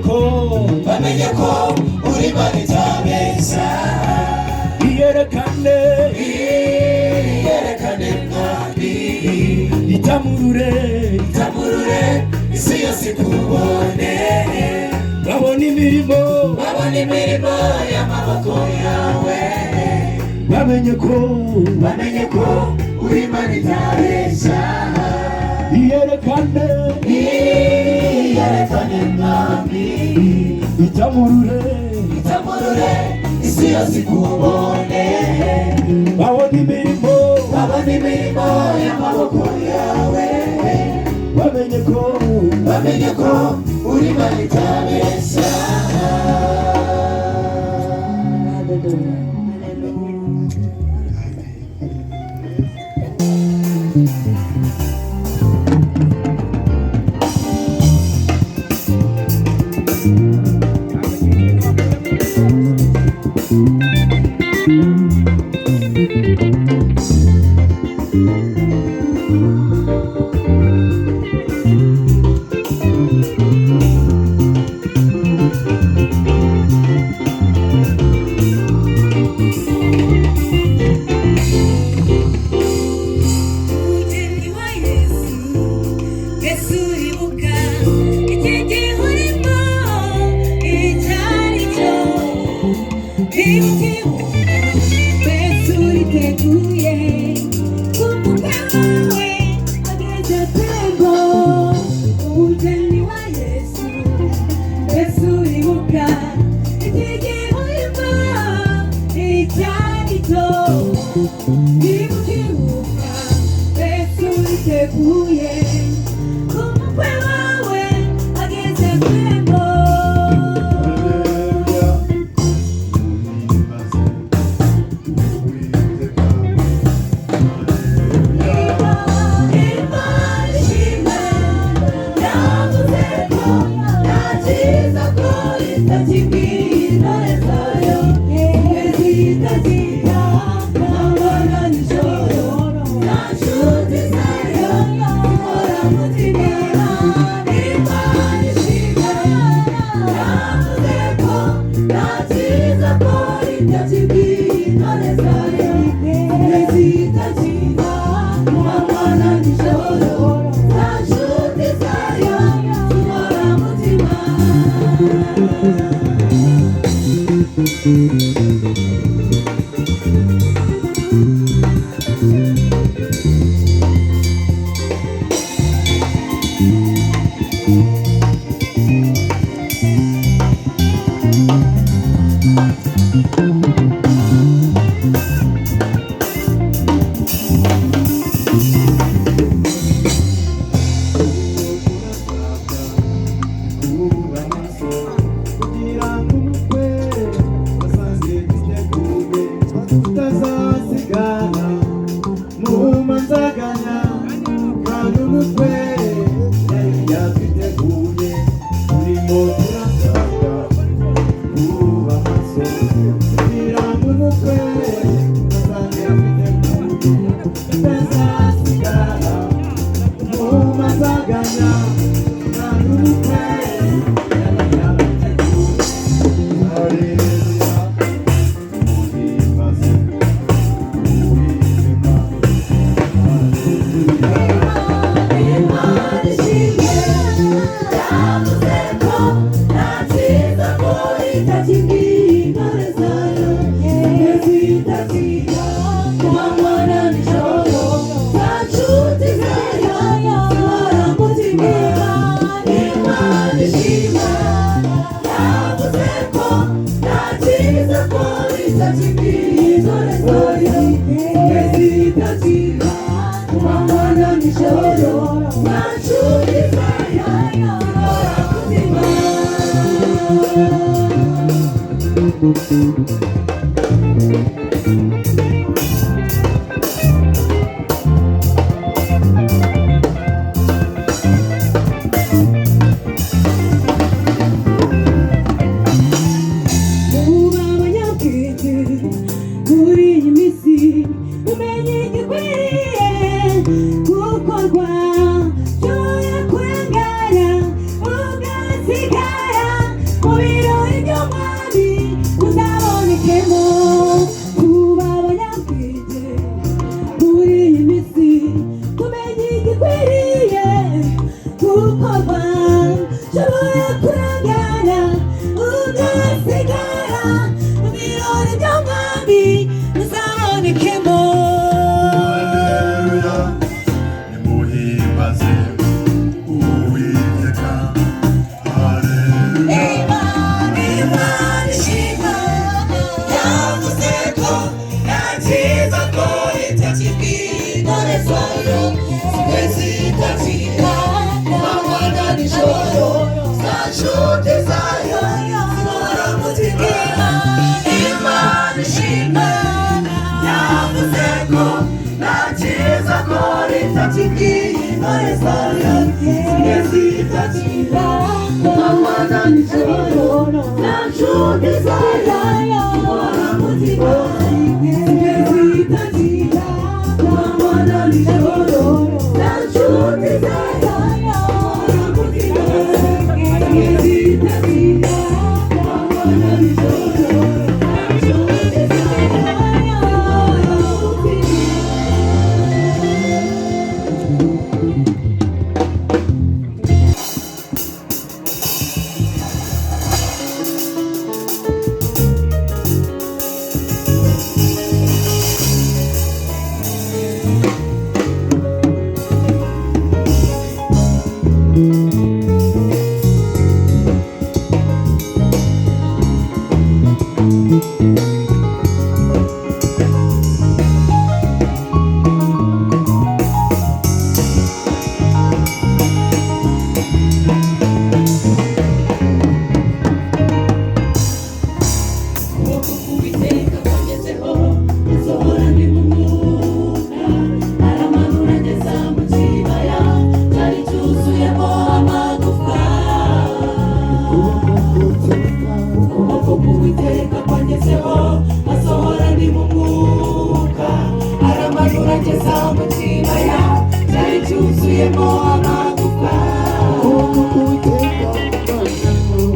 Bamenye ko, bamenye ko uri Imana itabeshya. Iyerekane, Iyerekane Mwami. Itamurure, Itamurure isi yose ikubone. Babona imirimo, Babona imirimo y'amaboko yawe. Bamenye ko, Bamenye ko uri Imana itabeshya. Iyerekane, Iyerekane Mwami. Itamurure, Itamurure isi yose ikubone. Babona imirimo, Babona imirimo y'amaboko yawe. Bamenye ko, Bamenye ko uri Imana itabeshya. Hallelujah. Hallelujah. Umugeni wa Yesu, Yesu uribuka iki gihe urimo icyo ari cyo. Ibuka mbese uriteguye umukwe wawe ageze ku irembo. Umugeni wa Yesu, Yesu uribuka iki gihe urimo icyo ari cyo. Ibuka mbese uriteguye umukwe wawe ageze ku irembo. Haleluya. Uhimbaze Uwiteka. Haleluya. Imana ishimwe yavuze ko nta cyiza ko itakibwiye intore zayo zitagira amanywa nijoro nta nshuti zayo zihora mutima. Imana ishimwe yavuze ko nta cyiza ko itakibwiye intore zayo zitagira amanywa nijoro nta nshuti zayo zihora mutima. Kuba maso kugira ngo umukwe basange twiteguye, tutazasigana mu manzaganya, kandi umukwe yari yatwiteguye. Turimo turasabwa kuba maso kugira ngo umukwe basange twiteguye, tutazasigana mu manzaganya, kandi umukwe yari yatwiteguye. Haleluya. Uhimbaze Uwiteka. Haleluya. Imana ishimwe yavuze ko nta cyiza ko itakibwiye intore zayo zitagira ku manywa na nijoro nta nshuti zayo zihora mutima. Imana ishimwe yavuze ko nta cyiza ko itakibwiye intore zayo zitagira ku manywa na nijoro nta nshuti zayo zihora mutima. Muba abanyabwenge muri iyi minsi, umenye igikwiriye gukorwa, byoya kurangara ugasigara. Imana yavuze ko nta cyiza akora itakibwiye intore zayo zimwe zitakira Mama na nijoro nta nshuti zayo zihora mutima zimwe zitakira Mama na nijoro nta nshuti zayo zihora mutima zimwe zitakira Mama na nijoro nta nshuti zayo zihora mutima. Ukuboko k'Uwiteka kwangezeho, nsohora ndi mu mwuka, aramanura ageza mu kibaya cyari cyuzuyemo amagufa. Ukuboko k'Uwiteka kwangezeho, asohora ndi mu mwuka, aramanura ageza mu kibaya cyari cyuzuyemo amagufa.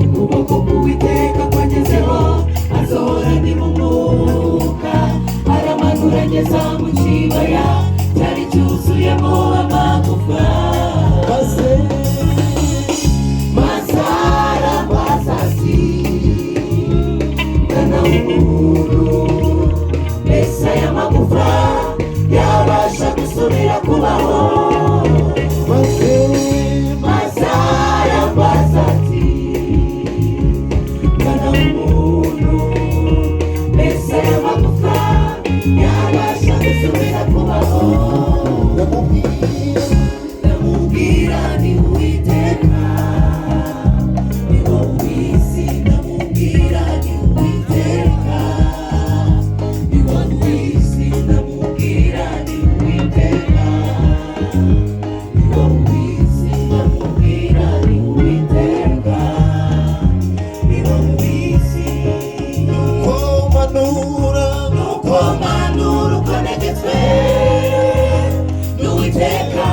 Ukuboko k'Uwiteka kwangezeho, asohora ndi mu mwuka, aramanura ageza mu kibaya cyari cyuzuyemo amagufa. Maze Masara masasi mwana w'umuntu, mbese aya magufa yabasha gusubira kubaho? Maze Masara masasi mwana w'umuntu, mbese aya magufa yabasha gusubira kubaho? Ndamubwira Ndamubwira ni Uwiteka, ni wowe ubizi. Ndamubwira ni Uwiteka, ni wowe ubizi. Ndamubwira ni Uwiteka, ni wowe ubizi. Ndamubwira ni Uwiteka, ni wowe ubizi. Nuko manura Nuko manura uko ntegetswe n'Uwiteka,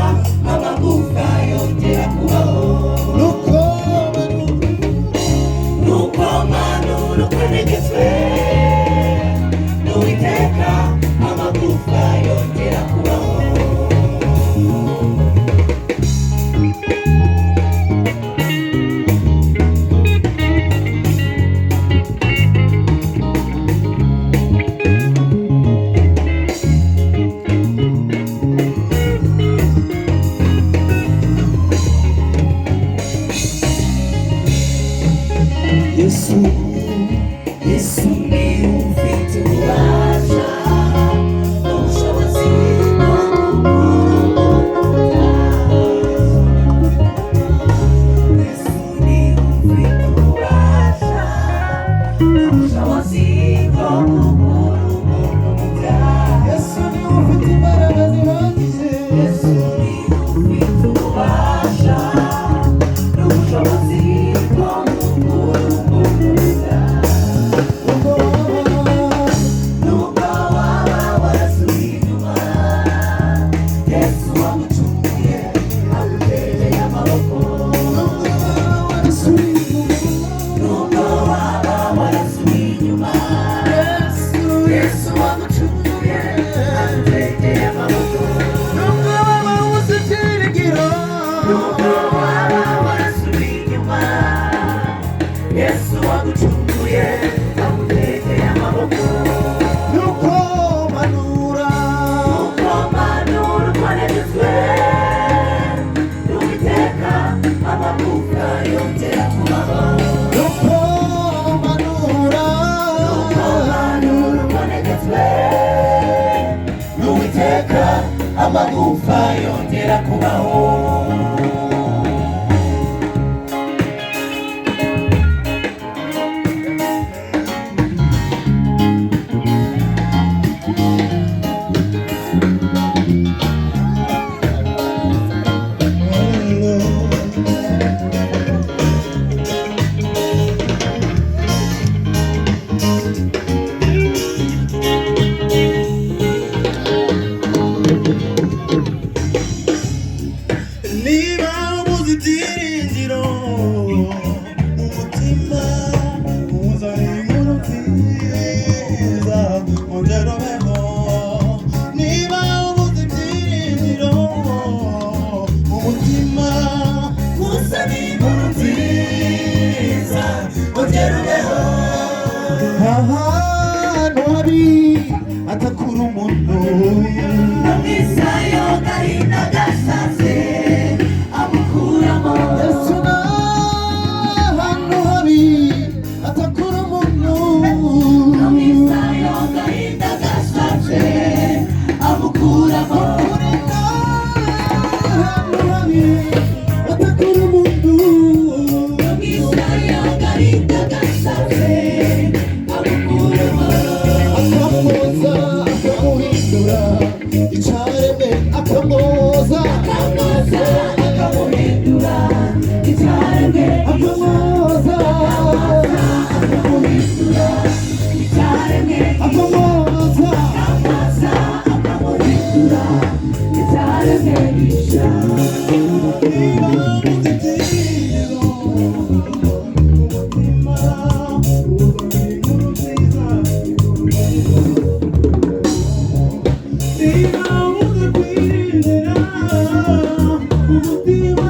amagufa yongera kubaho. Nuko manura Nuko manura uko ntegetswe n'Uwiteka, amagufa yongera kubaho. Yesu Yesu ni ufite ububasha n'ubushobozi bwo gukura. Yesu ni ufite ububasha n'ubushobozi bwo gukura umuntu mu byaha. Yesu ni ufite imbaraga zihagije. Yesu ni ufite ububasha n'ubushobozi bwo gukura umuntu mu byaha. Nuko waba Nubwo waba warasubiye inyuma, Yesu wagucunguye agutereye amaboko. Nuko waba warasubiye inyuma Nubwo waba warasubiye inyuma, Yesu Yesu wagucunguye agutereye amaboko. Nuko waba ubuze ibyiringiro Nubwo waba warasubiye inyuma, Yesu wagucunguye agutereye amaboko. Nuko manura Nuko manura uko ntegetswe n'Uwiteka, amagufa yongera kubaho. Nuko manura Nuko manura uko ntegetswe n'Uwiteka, amagufa yongera kubaho. Ongera ubeho. Niba ubuze ibyiringiro mu mutima, Gusa ni inkuru nziza, ongera ubeho. Ahantu habi atakura umuntu. No mu isayo gahinda gasaze amukuramo. Yesu n'ahantu habi atakura umuntu. No mu isayo gahinda gasaze amukuramo. Kuri n'ahantu habi atakura umuntu. No mu isayo gahinda gasaze amukuramo. Akamwoza akamuhindura icyaremwe, akamwoza, Akamwoza akamuhindura icyaremwe. Akamwoza, Akamuhindura icyaremwe. Akamwoza, Akamwoza akamuhindura icyaremwe gishya. Niba ubuze ibyiringiro mu mutima, uzana inkuru nziza, inkuru nziza. Niba ubuze kwiringira mu mutima,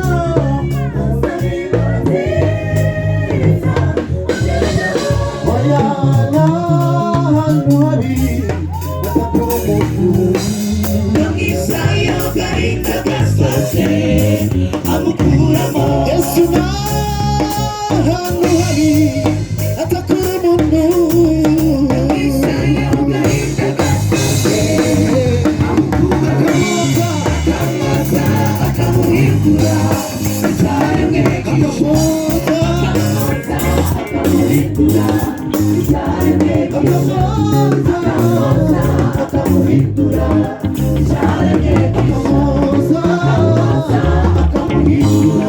oya n'ahantu habi atakura umuntu. Yesu n'ahantu habi atakura umuntu. Akamwoza, akamwoza, akamwoza, akamwoza.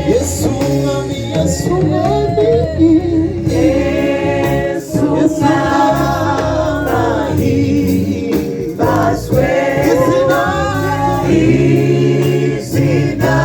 Yesu mwami, Yesu mwami, Yesu mwami, Yesu mwami, izina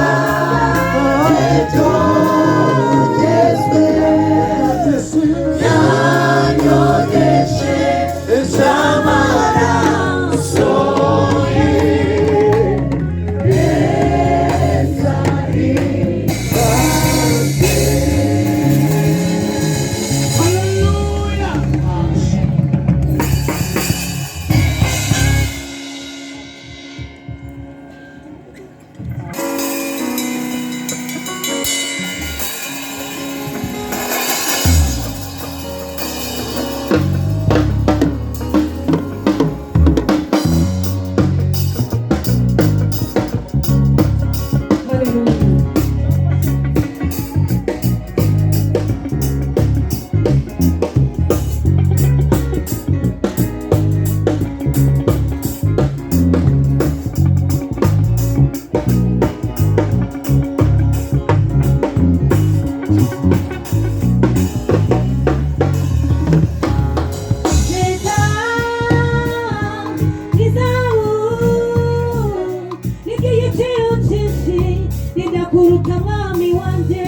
Kuruta mwami wanje,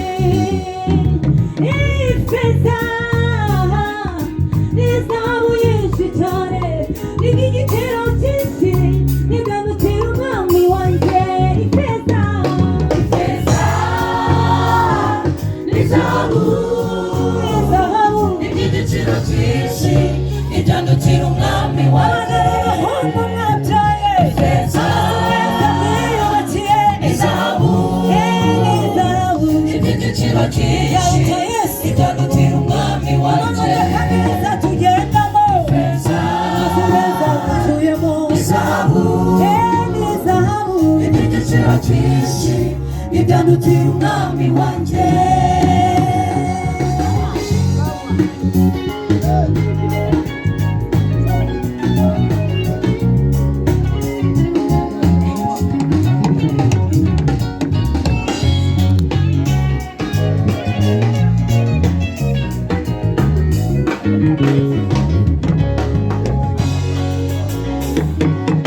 ifeza n'izahabu nyinshi cyane, n'igitero cyinshi niganukira umwami wanjye. Ibyandutira umwami wanjye. Amamodoka meza tugendamo, Ifeza, amazu meza dutuyemo, izahabu, n'izahabu. Iby'igiciro cyinshi ibyandutira umwami wanjye.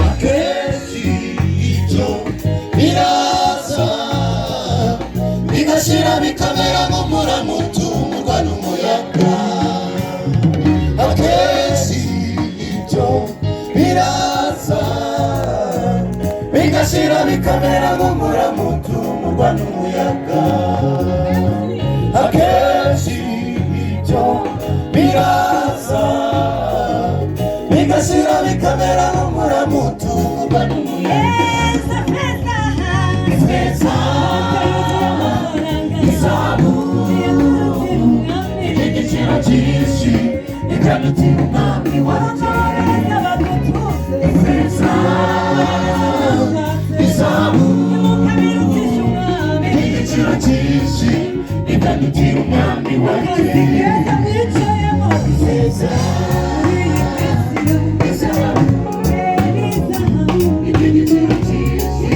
Akenshi ibyo biraza bigashira bikamera nk'umuramutu umurwa n'umuyaga. Akenshi ibyo biraza bigashira bikamera nk'umuramutu umurwa n'umuyaga. Akenshi ibyo biraza bigashira bikamera nk'umuramutu umurwa n'umuyaga. Feza, feza, Ifeza, izahabu, iby'igiciro cyinshi ibyandutira umwami wanjye. Ifeza, izahabu, iby'igiciro cyinshi ibyandutira umwami wanjye. Ifeza, izahabu, iby'igiciro cyinshi.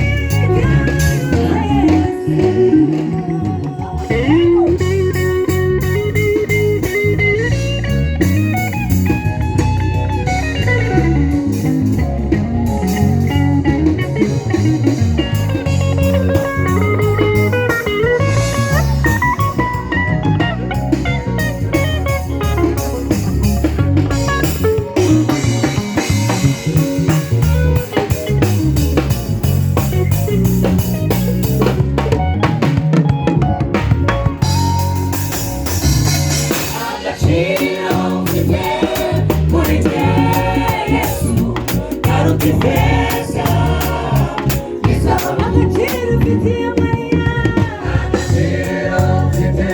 Agaciro mfite kuri njye Yesu karuta ifeza n'izahabu. Agaciro ufitiye Mariya, Agaciro mfite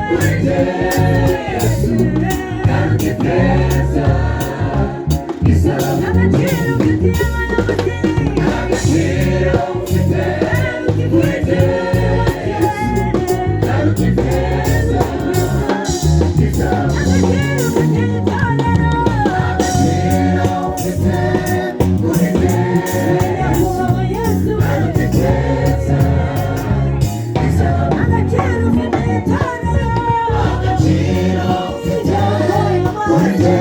kuri njye Yesu karuta ifeza n'izahabu. Agaciro ufitiye abana b'abakene, Agaciro mfite kuri njye Yesu karuta ifeza n'izahabu. Agaciro ufitiye itorero, Agaciro mfite kuri njye nyakubahwa Yesu, karuta ifeza n'izahabu. Agaciro ufitiye itorero, Agaciro mfite kuri njye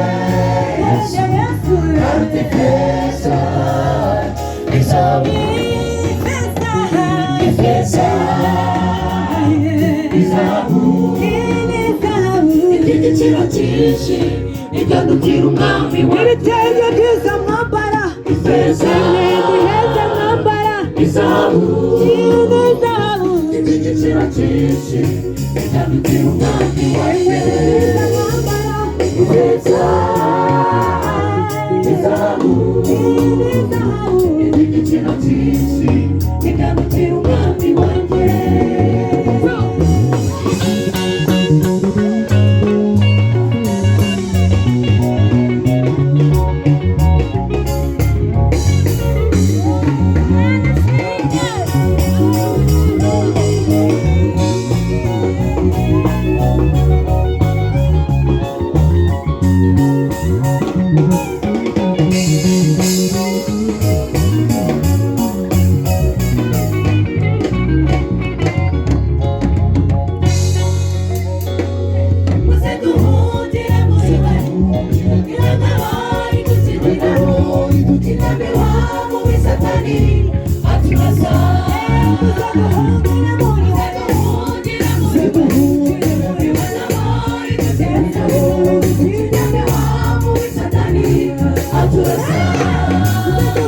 Yesu Yesu, karuta ifeza n'izahabu. Ifeza, Ifeza, izahabu, n'izahabu. Iby'igiciro cyinshi ibyandutira umwami wanjye. Ibitenge byiza mwambara, Ifeza, imyenda iheze mwambara, izahabu, n'izahabu. Iby'igiciro cyinshi ibyandutira umwami wanjye. Byiza mwambara, Ifeza, izahabu, n'izahabu. Iby'igiciro cyinshi ibyandutira umwami wanjye. Muze duhungire muri we, iratabaye idukirira, intambi wabo w'Isatani aturasa. Muze duhungire muri we, Muze duhungire muri we, iratabaye idukirira, intambi wabo w'Isatani aturasa.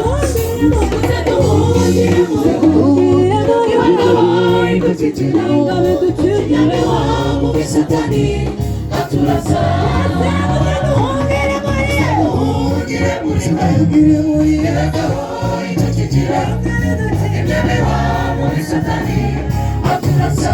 Muze duhungire muri we, Muze duhungire muri we, iratabaye idukirira, Ingabe ducikire. intambi wabo w'Isatani aturasa. Muze duhungire muri we, Duhungire muri we, iratabaye idukirira, Intambi wabo w'Isatani aturasa.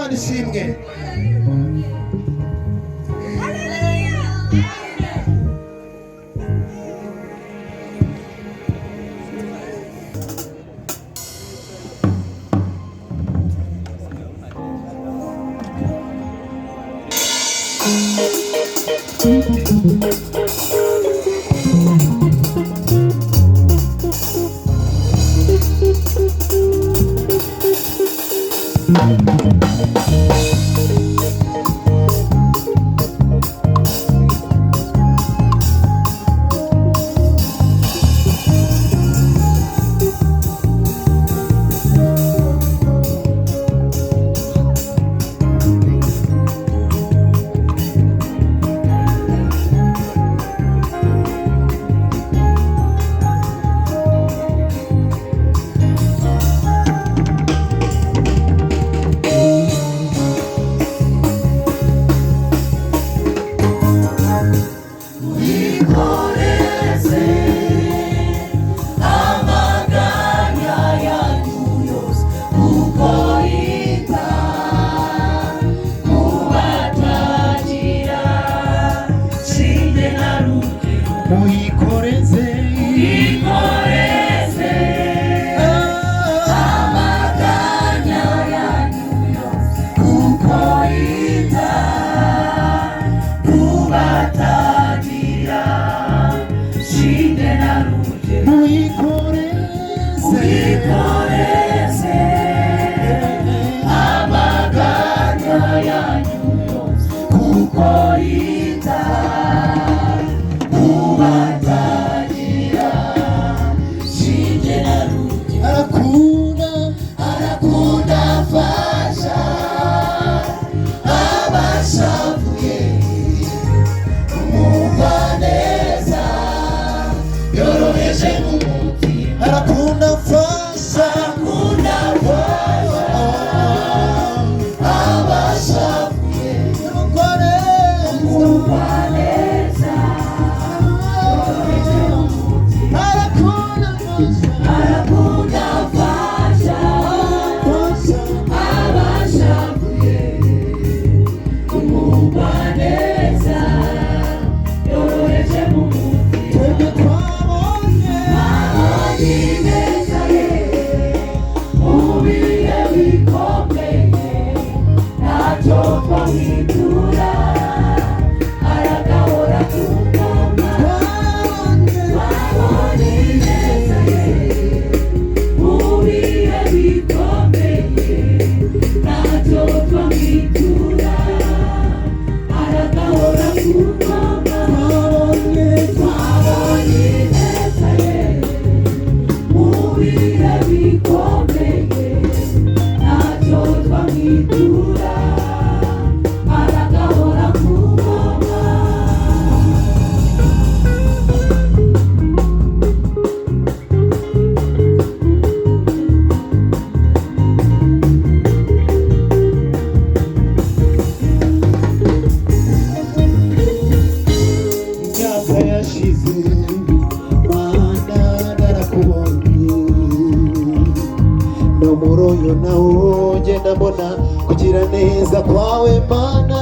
Imana ishimwe. Muyikoreze Amaganya yanyu yose, kuko yita kubatagira shinge na rugero. Muyikoreze Muyikoreze amaganya yanyu yose, kuko yita kubatagira shinge na rugero. Arakunda Arakunda afasha abashavuye, umugwaneza yoroheje mu mutima. Arakunda afasha Arakunda afasha abashavuye, umugwaneza yoroheje mu mutima. Arakunda afasha Arakunda afasha abashavuye, umugwaneza yoroheje mu mutima. Twebwe twabonye Twabonye ineza ye mu bihe bikomeye, ntacyo twamwitura, aragahora ku ngoma. Twabonye ineza ye mu bihe bikomeye, ntacyo twamwitura, aragahora ku ngoma. Twabonye ineza ye mu bihe bikomeye, ntacyo twamwitura, aragahora ku ngoma. Imyaka yashize Mana narakubonye, no muri uyu nawo ngenda mbona kugira neza kwawe Mana.